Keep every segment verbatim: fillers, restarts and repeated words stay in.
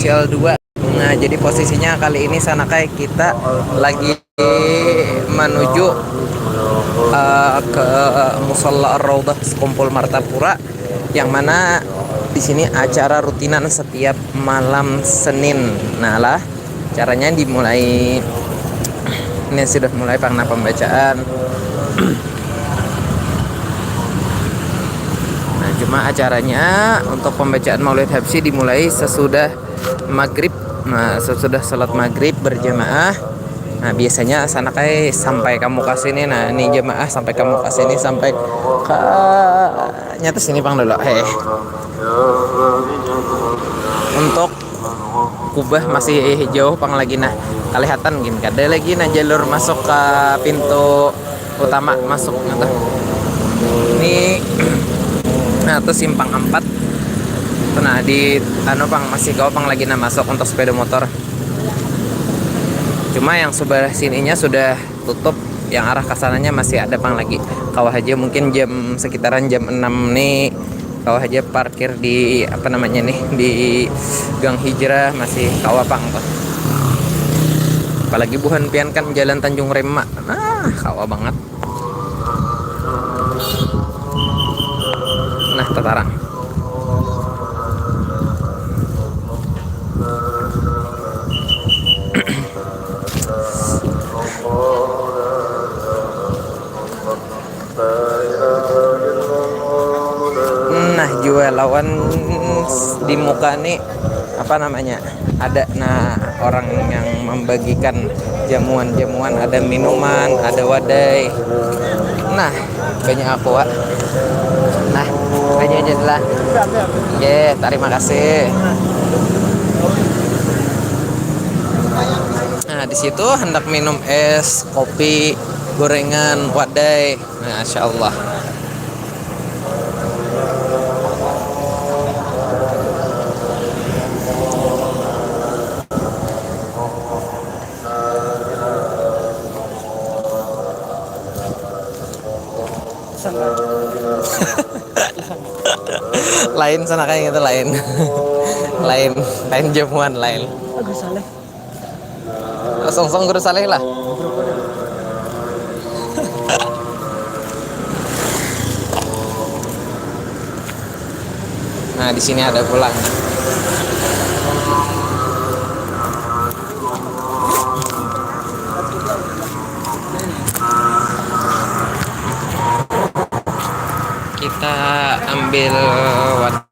Sial dua. Nah, jadi posisinya kali ini Sanakai kita lagi menuju eh, ke Musala Ar-Raudhah Sekumpul Martapura, yang mana di sini acara rutinan setiap malam Senin. Nah lah, caranya dimulai, ini sudah mulai pang nah pembacaan. Nah, cuma acaranya untuk pembacaan Maulid Habsyi dimulai sesudah maghrib. Nah, sesudah salat maghrib berjamaah. Nah, biasanya Sanakai sampai kamu ke sini. Nah, ini jamaah sampai kamu ke sini, sampai ke, nyata sini pang dulu. Heh. Untuk kubah masih jauh pang lagi nah. Kelihatan gin kada lagi nah jalur masuk ke pintu utama masuk gitu. Ini nah, tuh simpang empat. Nah, di anu pang masih kawa pang lagi nah masuk untuk sepeda motor. Cuma yang sebelah sininya sudah tutup, yang arah kasananya masih ada pang lagi. Kawa haja mungkin jam, sekitaran jam enam nih, kawa haja parkir di apa namanya nih, di Gang Hijrah masih kawa pang tuh. Apalagi buhan pian kan jalan Tanjung Rema. Nah, kawa banget. Nah, tatarang. Nah, jua lawan di muka nih, apa namanya, ada nah orang yang membagikan jamuan-jamuan, ada minuman, ada wadai. Nah, banyak aku, Wak. Nah, banyak aja lah. Oke, terima kasih. Nah, di situ hendak minum es, kopi, gorengan, wadai. Masya Allah. Lain sana kayak gitu, lain. Lain, lain jamuan, lain. Agus Saleh. Song-song Guru Saleh lah. Nah, di sini ada pulang. Kita ambil wadah.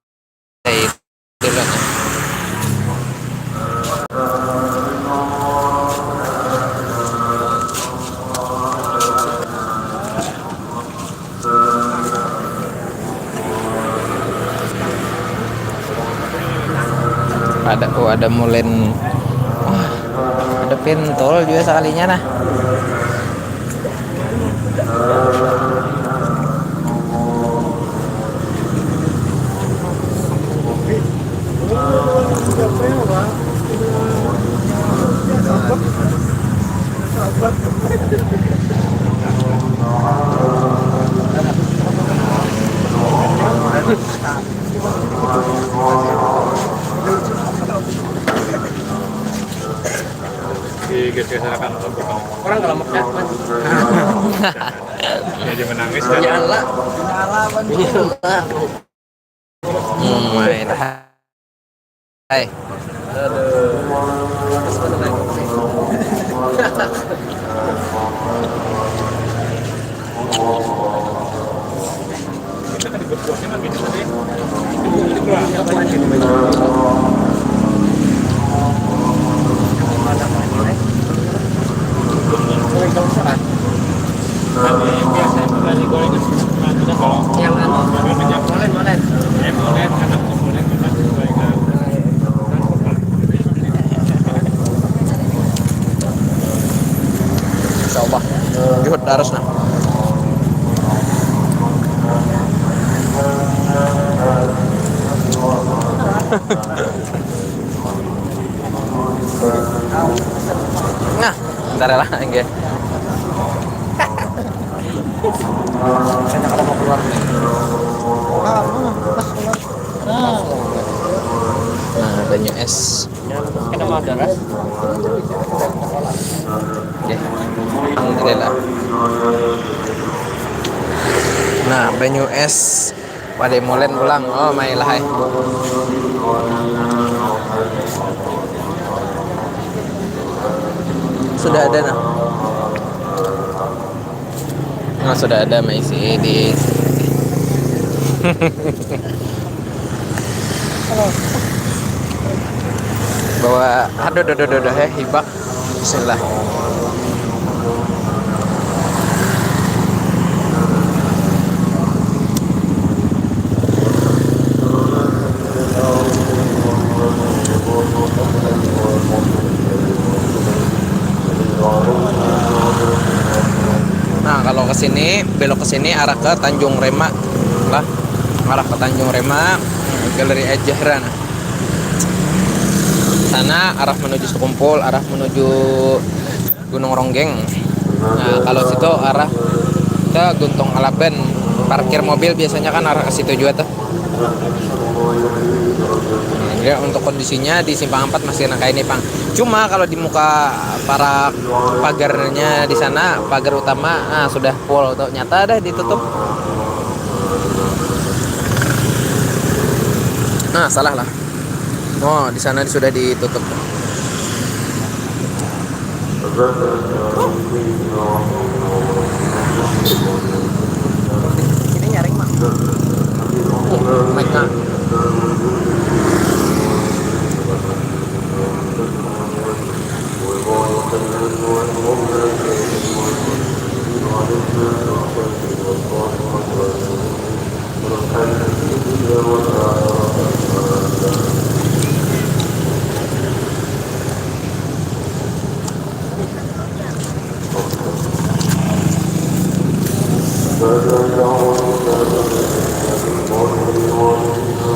Ada, oh, ada mulen. Wah, ada pentol juga sekalinya nah. Di geser akan orang kalau mau. Jadi menangis. Nyala. Nyala. Hmm, main. Hai. Aduh. Yang anu. Molen, molen. Insya Allah. Juhud harus nah. Nah, bentar ya lah, enggak. Nah, banyak es. Oke, alhamdulillah. Nah, banyu es pada molen pulang. Oh, mailah ai. Sudah ada, nah. Nah, sudah ada maisi di bawa. Aduh, aduh, aduh, aduh, aduh, eh, hibak. Bismillah. Nah, kalau ke sini, belok ke sini, arah ke Tanjung Rema lah. Arah ke Tanjung Rema, Galeri Air Jahran. Sana arah menuju Sekumpul, arah menuju Gunung Ronggeng. Nah, kalau situ arah ke Guntung Alaban. Parkir mobil biasanya kan arah ke situ juga tuh. Ya, untuk kondisinya di Simpang Empat masih nang kayak ini, pang. Cuma kalau di muka parak pagarnya di sana, pagar utama, nah, sudah full tuh, nyata dah ditutup. Nah, salah lah. Oh, di sana sudah ditutup. Ini nyaring, Mak. Mic-nya.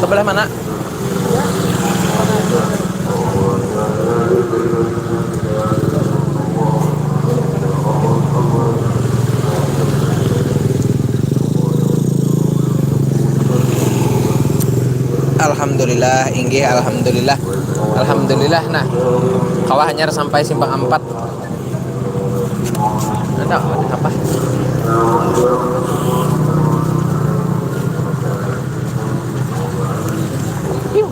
Sebelah mana? Alhamdulillah, inggih, alhamdulillah. Alhamdulillah, nah. Kawa hanyar sampai Simpang Ampat. Ada, ada apa? Yuk.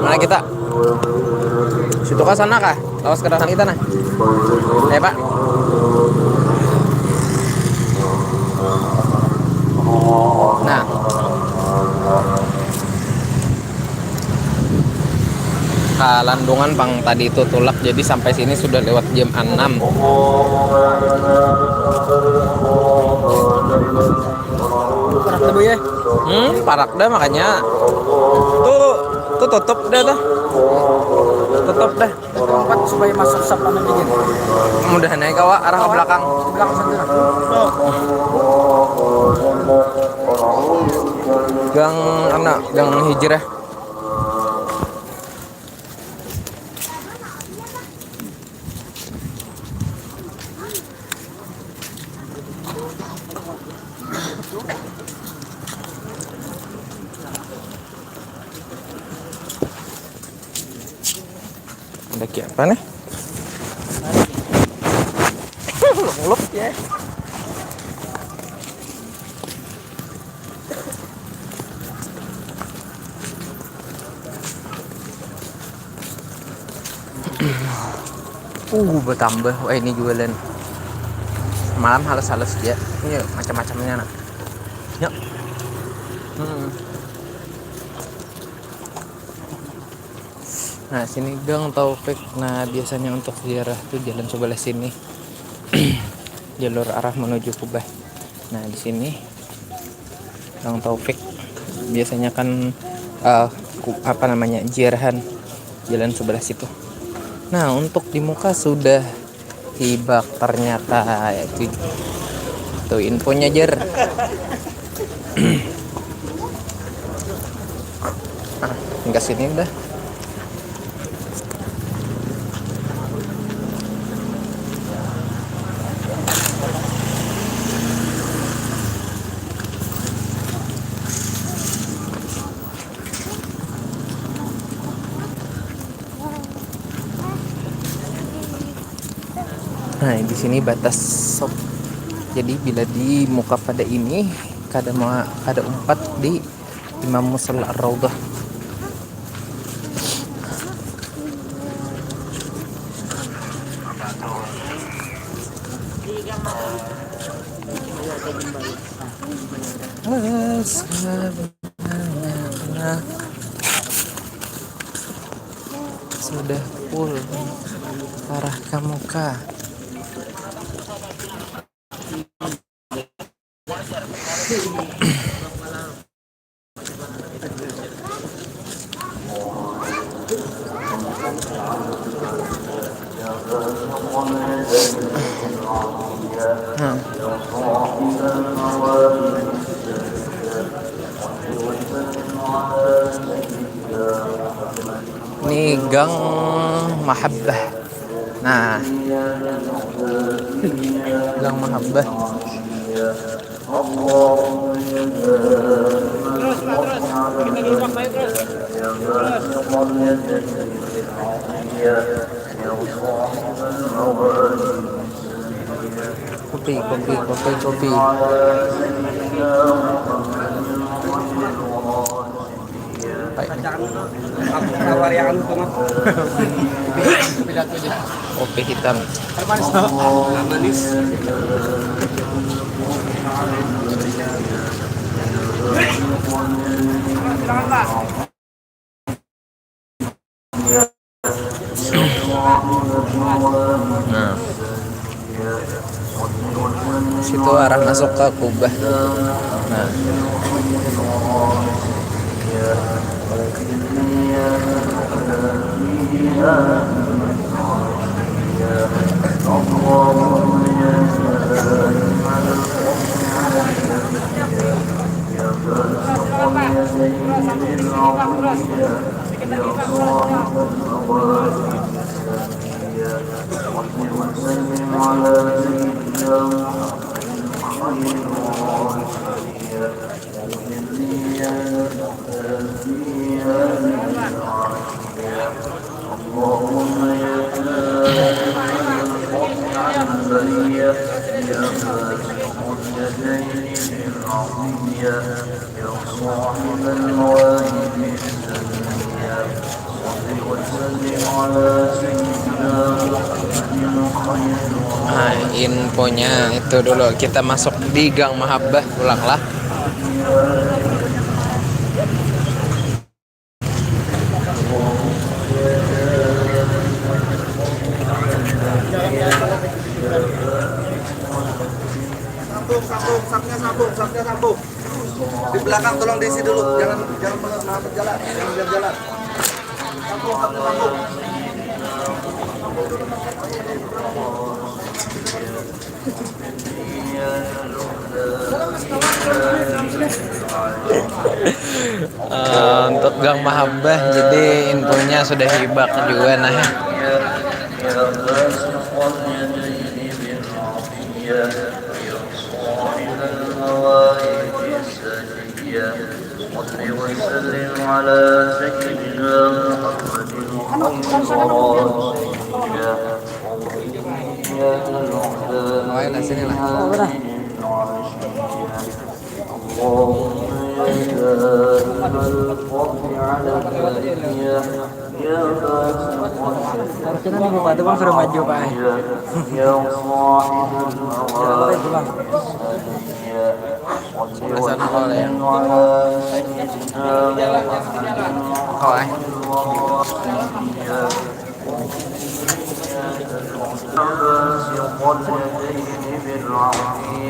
Mana kita? Situ kah, sana kah? Lawas ke dalam kita, nah. Eh, Pak. Nah. Ka Landungan, pang, tadi itu tulak, jadi sampai sini sudah lewat jam enam. Parak dah, Bu, ya? Hmm, parak dah, makanya. Tuh, tuh tutup dah, tuh. Tutup dah. Tempat supaya masuk sap anu dingin. Mudahan aja kawa arah ke belakang. Belakang sana. Gang, anak, gang hijrah. Ada kayak apa nih? Uluk-uluk ya. Uh, bertambah. Wah, ini jualan. Malam halus-halus dia. Ini macam-macamnya, nah. Yuk. Hmm. Nah, sini Gang Taufik. Nah, biasanya untuk ziarah tuh jalan sebelah sini. Jalur arah menuju Kubah. Nah, di sini Gang Taufik biasanya kan, eh, ku-, apa namanya, ziarahan jalan sebelah situ. Nah, untuk di muka sudah hibak ternyata, ya, itu, itu infonya, jer. Nah, hingga sini udah. Nah, di sini batas sop. Jadi bila di muka pada ini kada ma-, kada umpat di Imam Musalla Ar-Raudhah. Sudah full arah ke muka. Hmm. Ini Gang Mahabbah. Nah. Gang Mahabbah. Terus, Pak, terus. Kita gerbang, ayo, terus. Kopi, kopi, kopi, kopi. Apa ini? Kopi hitam. Manis. Nah. Situ arah masuk ke kubah. Nah. Nah, infonya itu dulu. Kita masuk di Gang Mahabbah pulang lah. Sambung, sambung, sapnya sambung, sapnya sambung. Di belakang tolong diisi dulu, jangan, jangan menghambat jalan, jangan menghambat jalan. Sambung, sapnya sambung. Eh, untuk Gang Mahabbah, jadi infonya sudah hibak juga, nah. Lain lah, sini lah. Harusnya nih, Bapak tuh, Bang, sudah maju, Pak. Sebelah sana, Bang, ya. Bang,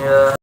eh.